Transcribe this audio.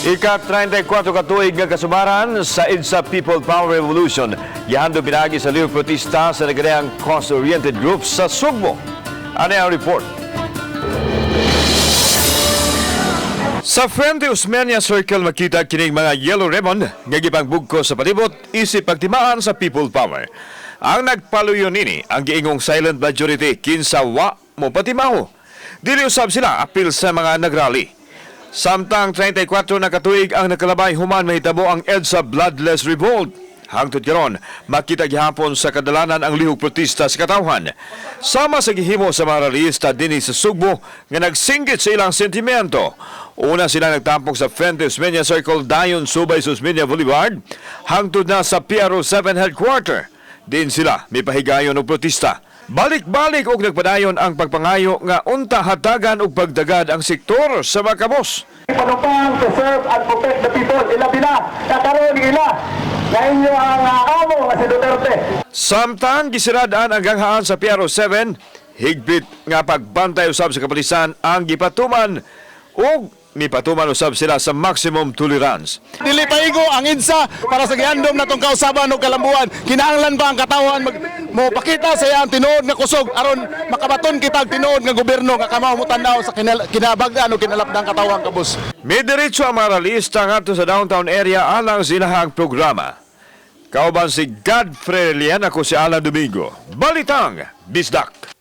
Ika-34 katuig nga kasubaran sa EDSA People Power Revolution, gihando pinaagi sa lihok protesta sa nagkanahang cause-oriented group sa Sugbo. Ano ang report? Sa Fuente Osmeña Circle, makita kining mga yellow ribbon nga gipangbugko sa palibot isip pagtimaan sa People Power. Ang nagpaluyo nini ang giingong silent majority, kinsa wa mo patimaho. Dili usab sila apil sa mga nagrally. Samtang 34 na katuig ang nakalabay human mahitabo ang EDSA Bloodless Revolt, hangtod karon, makita gihapon sa kadalanan ang lihok protesta sa katawhan. Sama sa gihimo sa mga rallyista dinhi sa Sugbo nga nagsinggit sa ilang sentimento. Una sila nagtampok sa Fuente Osmeña Circle, dayon subay sa Osmeña Boulevard hangtod na sa PRO 7 headquarter. Din sila mipahigayon og protesta. Balik-balik og nagpadayon ang pagpangayo nga unta hatagan og pagdagad ang sektor sa mga kabus. Panupang to serve and protect the people. Ilabi na, kakaroon ila na inyo ang amo nga si Duterte. Samtang gisiradaan ang ganghaan sa PRO 7, higpit nga pagbantay usab sa kapulisan ang gipatuman ug mipatuman usab sila sa maximum tolerance. Dili paigo ang EDSA para sa gihandom natong kausaban ug kalambuan. Kinahanglan ba ang katawhan mag mo pakita sa iyang tinuod nga kusog aron makabaton kita og tinuod nga gobyerno nga kamao mo tan-aw sa kinabag-an ug kinalapdang katawhan kabus. May diretso ang mga rallyista ngadto sa downtown area alang sa ilahang programa. Kauban si Godfrey Lian, ako si Alan Domingo. Balitang Bisdak.